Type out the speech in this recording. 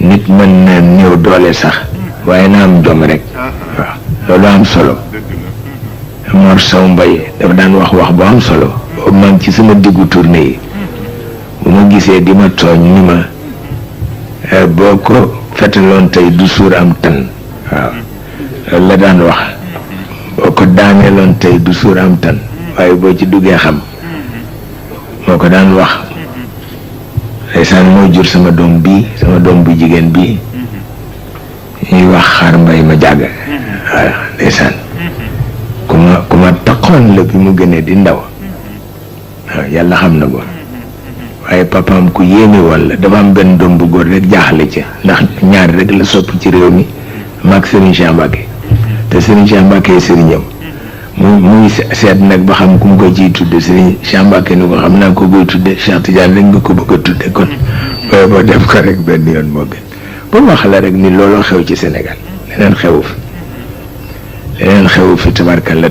nit mën na néew doole sax waaye na am jom rek waaw loolu am solo. Mor Sow Mbaye dafa daan wax bu am solo boobu maa ngi ci sama diggu tournée yi bu ma gisee di ma tooñ ni ma boo ko fetaloon tey du suur am tan waaw loolu la daan wax boo ko daaneeloon tey du suur am tan waaye boo ci duggee xam moo ko daan wax ndeysaan moo jur sama doom bu jigéen bii ñuy wax xaar mbay ma jàgg waaw ndeysaan ku ma taxoon la bi mu gënee di ndaw waaw yàlla xam na ko waaye papaam ku yéeme woon la dafa am benn doom bu góor rek jaaxle ca ndax ñaar rek la sopp ci réew mi maag Serigne Cheikh Mbacké te Serigne Cheikh Mbacké sëriñam muy seet nag ba xam ku mu ko ciy tudde Serigne Cheikh Mbacké ni ko xam naa ko koy tudde Cheikh Tidiane rek nga ko bëgg a tudde kon waaye boo def ko rek benn yoon moo gën ba wax la rek ni looloo xew ci Sénégal leneen xewu fi tabarkalla